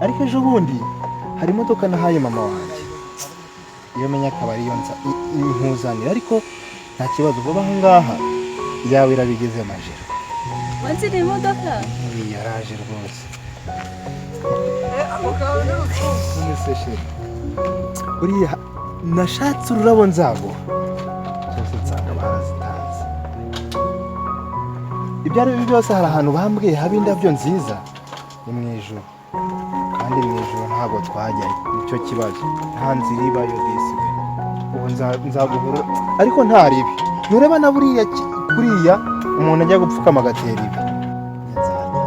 Ariko ejo bundi hari imodoka nahaye mama wanjye, iyo menya akaba ariyo nza nkuzanira, ariko nta kibazo, vuba aha ngaha yawe irabigeze amajero. Wanziriye imodoka? Iyi yaraje rwose. None se chérie, buriya nashatse ururabo nzaguha zose nsanga barazitanze. Ibyo ari byo byose, hari ahantu bambwiye haba indabyo nziza, ni mu ijuru, kandi mu ijuru ntabwo twajyayo, nicyo kibazo, nta nzira ibayo disi we. Ubu nzaguhura ariko nta ribi, ntureba na buriya kuriya umuntu ajya gupfukama agatera ibi. Nzajya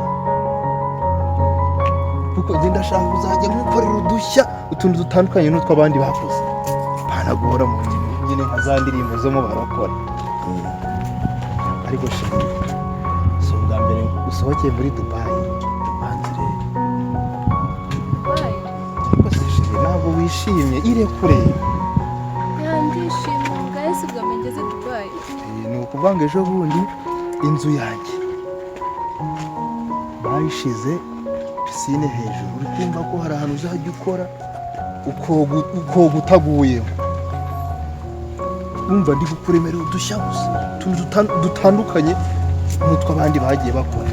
kuko njye ndashaka kuzajya nkukorera udushya, utuntu dutandukanye n'utw'abandi bakoze, apana guhora mu nyine nka za ndirimbo zo mu barokora. Ariko chérie, si ubwa mbere usohokeye muri Dubayi, banze rero. Dubayi? Ariko se chérie, ntabwo wishimye? Irekure. Ya, ndishimye ubwayo, si ubwa mbere ngeze Dubayi. Ni ukuvuga ngo ejo bundi inzu yanjye bayishize piscine hejuru, uri kumva ko hari ahantu uzajya ukora ukoga utaguyemo. Wumva ndi kukuremera udushya gusa, utuntu dutandukanye n'utw'abandi bagiye bakora.